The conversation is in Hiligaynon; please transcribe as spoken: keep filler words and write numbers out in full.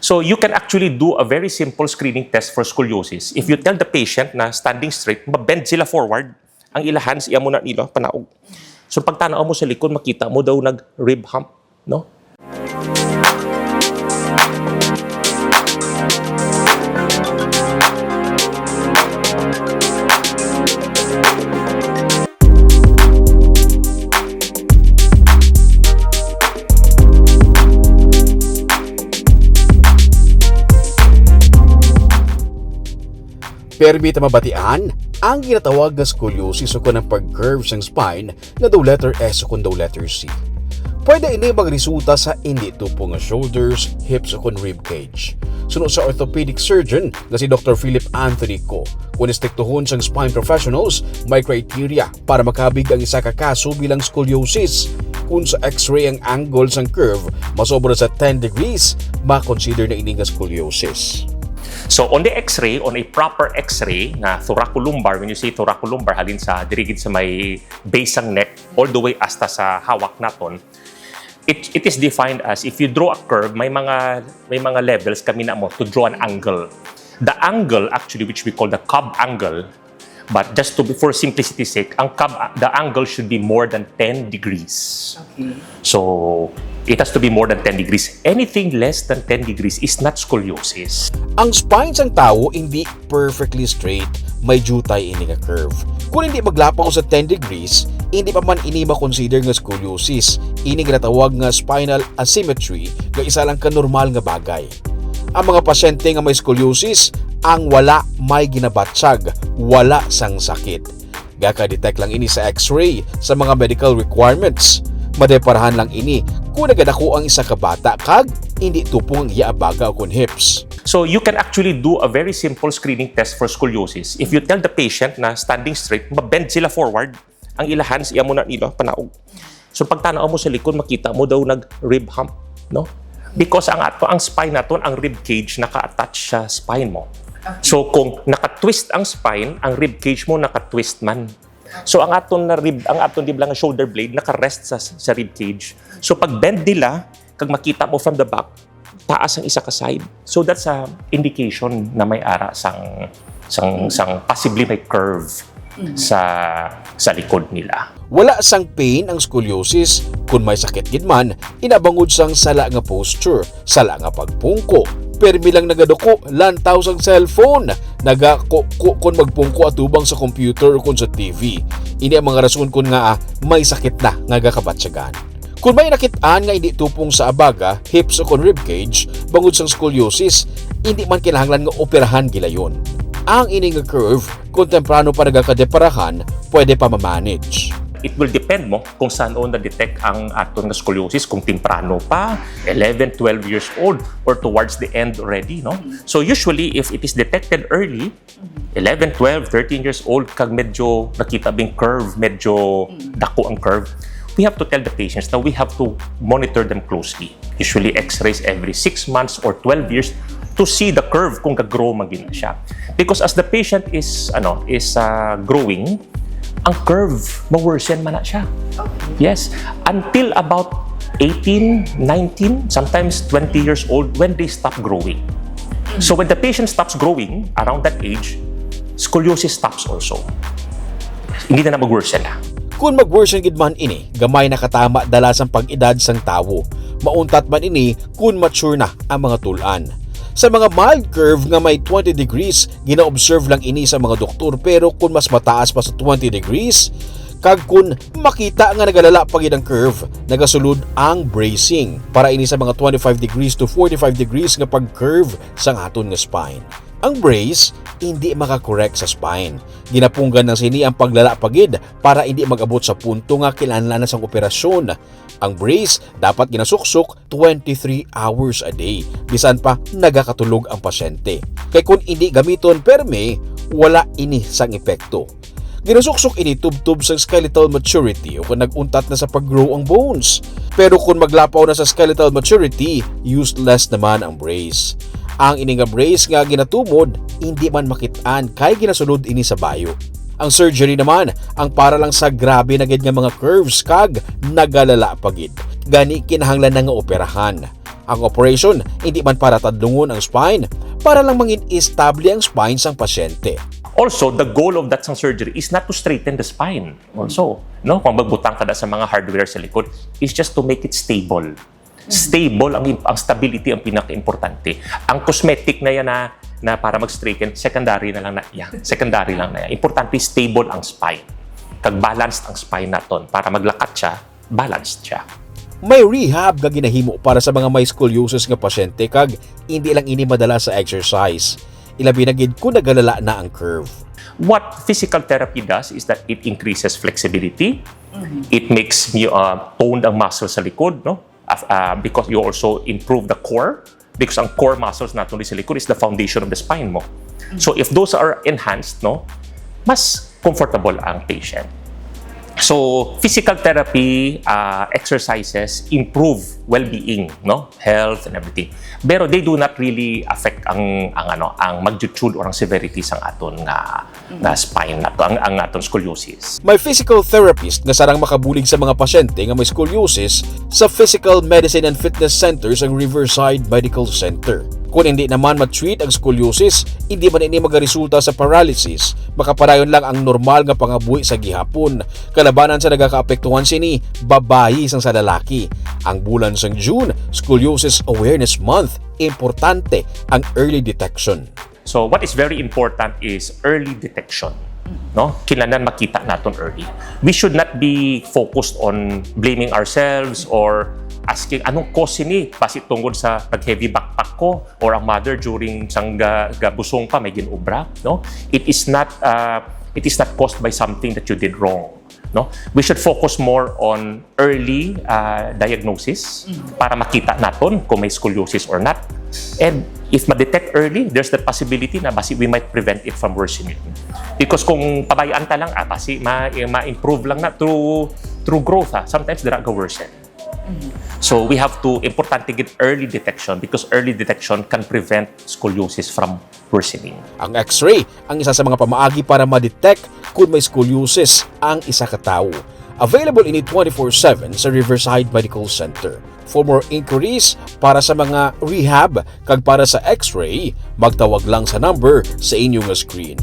So you can actually do a very simple screening test for scoliosis. If you tell the patient na standing straight, ma-bend sila forward, ang ila hands, iya mo na nila, panaog. So pagtanaw mo sa likod, makita mo daw nag-rib hump, no? Permi ta mabatian ang ginatawag nga scoliosis o kon ang pag-curve sang spine nga daw letter S o kon daw letter C. Pwede ini magresulta sa indi tupong nga shoulders, hips o kon rib cage. Suno sa orthopedic surgeon nga si Doktor Philip Anthony Co, kung istriktuhon sang spine professionals, may criteria para makabig ang isa ka kaso bilang scoliosis. Kung sa X-ray ang angle sang curve masobra sa ten degrees, ma-consider na ini nga scoliosis. So on the X-ray, on a proper X-ray nga thoracolumbar, when you say thoracolumbar, halin sa dirigid sa may base sang neck all the way hasta sa hawak naton, it, it is defined as if you draw a curve, may mga may mga levels kami na mo to draw an angle. The angle actually, which we call the Cobb angle, but just to be, for simplicity sake, ang Cobb, the angle should be more than ten degrees. Okay. So it has to be more than ten degrees. Anything less than ten degrees is not scoliosis. Ang spine sang tawo hindi perfectly straight, may jutay ini nga curve. Kung hindi maglapaw sa ten degrees, hindi pa man ini makonsider nga scoliosis. Ini ginatawag nga spinal asymmetry nga isa lang ka normal nga bagay. Ang mga pasyente nga may scoliosis, ang wala may ginabatsag, wala sang sakit. Gaka-detect lang ini sa X-ray sa mga medical requirements. Madeparahan lang ini kung nagadako ang isa ka bata kag hindi tupong ang iya abaga o kon hips. So you can actually do a very simple screening test for scoliosis. If you tell the patient na standing straight, ma-bend sila forward, ang ila hands, iya mo na nila, panaog. So pagtanaw mo sa likod, makita mo daw nag-rib hump, no? Because ang ato, ang spine naton, ang rib cage naka-attach sa spine mo. So kung naka-twist ang spine, ang rib cage mo naka-twist man. So ang aton na rib, ang aton di ba nga shoulder blade naka-rest sa sa rib cage. So pag bend nila, kag makita mo from the back, taas ang isa ka side. So that's a indication na may ara sang sang sang possibly may curve sa sa likod nila. Wala sang pain ang scoliosis. Kung may sakit gid man, ina bangod sang sala nga posture, sala nga pagpungko, permi lang nagaduko, lantaw sang cellphone, nagakuko kon magpungko atubang sa computer o kon sa T V. Ini ang mga rason kon ngaa may sakit na nga gakabatyagan. Kung may nakit-an nga hindi tupong sa abaga, hips o kon rib cage, bangod sang scoliosis, hindi man kinahanglan nga operahan gilayon. Ang ini nga curve, kung temprano pa nagakadeparahan, pwede pa ma-manage. It will depend mo kung saan-o na-detect ang aton nga scoliosis, kung temprano pa, eleven, twelve years old, or towards the end already, no? So usually, if it is detected early, eleven, twelve, thirteen years old, kag medyo nakita bing curve, medyo dako ang curve, we have to tell the patients na we have to monitor them closely. Usually x-rays every six months or twelve years to see the curve kung ga-grow man gid na siya. Because as the patient is ano is uh, growing, ang curve ma-worsen man na siya. Yes, until about eighteen, nineteen, sometimes twenty years old when they stop growing. So when the patient stops growing around that age, scoliosis stops also. Hindi na na mag-worsen na. Kung mag-worsen gid man ini, gamay na katama dala sang pag-edad sang tawo. Mauntat man ini kung mature na ang mga tul-an. Sa mga mild curve nga may twenty degrees, gina-observe lang ini sa mga doktor, pero kung mas mataas pa sa twenty degrees, kag kung makita nga nagalala pa gid ang curve, nagasulod ang bracing para ini sa mga twenty-five degrees to forty-five degrees nga pag-curve sang aton nga spine. Ang brace hindi makakorek sa spine. Ginapunggan lang sini ang paglala pa gid para hindi mag-abot sa punto nga kinahanglan na sang operasyon. Ang brace dapat ginasuksok twenty-three hours a day, bisan pa nagakatulog ang pasyente. Kay kung hindi gamiton permi, wala ini sang epekto. Ginasuksok ini tubtob sa skeletal maturity o kung nag-untat na sa pag-grow ang bones. Pero kung maglapaw na sa skeletal maturity, useless naman ang brace. Ang ini nga brace nga ginatumod, hindi man makit-an kay ginasulod ini sa bayo. Ang surgery naman, ang para lang sa grabe na gid nga mga curves kag nagalala pa gid. Gani kinahanglan na nga operahan. Ang operation hindi man para tadlungon ang spine, para lang mangin estable ang spine sang pasyente. Also, the goal of that sang surgery is not to straighten the spine. Also, no, kung magbutang ka na sa mga hardware sa likod, is just to make it stable. Stable ang, ang stability ang pinakaimportante. Ang cosmetic na yan na, na para mag-straighten, secondary na lang na yan. Secondary lang na yan. Importante, stable ang spine. Kag balanced ang spine naton para maglakat siya, balanced siya. May rehab nga ginahimo para sa mga may scoliosis nga pasyente kag hindi lang ini madala sa exercise. Ilabi na gid kung nagalala na ang curve. What physical therapy does is that it increases flexibility. It makes you uh, toned ang muscle sa likod, no? Uh, because you also improve the core. Because ang core muscles natin sa likod is the foundation of the spine mo. So if those are enhanced, no, mas comfortable ang patient. So physical therapy, uh, exercises improve well-being, no, health and everything. Pero they do not really affect ang ang ano, ang magnitude or ang severity sang aton nga nga spine nato, ang ang aton scoliosis. May physical therapist nga sarang makabulig sa mga pasyente nga may scoliosis sa Physical Medicine and Fitness Center sang Riverside Medical Center. Kung hindi naman ma-treat ang scoliosis, hindi man ini magaresulta sa paralysis. Makapadayon lang ang normal nga pangabuhi sa gihapon. Kalabanan sa nagakaapektuhan sini, babayi sang sa lalaki. Ang bulan sang June, Scoliosis Awareness Month, importante ang early detection. So what is very important is early detection. No? Kinahanglan makita naton early. We should not be focused on blaming ourselves or asking anong cause ini, basi tungod sa nag-heavy backpack ko or ang mother during sang ga, gabusong pa may ginobra, no? It is not uh, it is not caused by something that you did wrong. No? We should focus more on early uh, diagnosis para makita naton kung may scoliosis or not. And if ma-detect early, there's the possibility na basi we might prevent it from worsening. Because kung pabayaan ta lang, ah, basi ma- ma-improve lang na through through growth, ha. Sometimes dira ga worsen. So we have to, importante gid early detection because early detection can prevent scoliosis from worsening. Ang X-ray ang isa sa mga pamaagi para ma-detect kung may scoliosis ang isa ka tawo. Available ini twenty-four seven sa Riverside Medical Center. For more inquiries para sa mga rehab kag para sa X-ray, magtawag lang sa number sa inyong screen.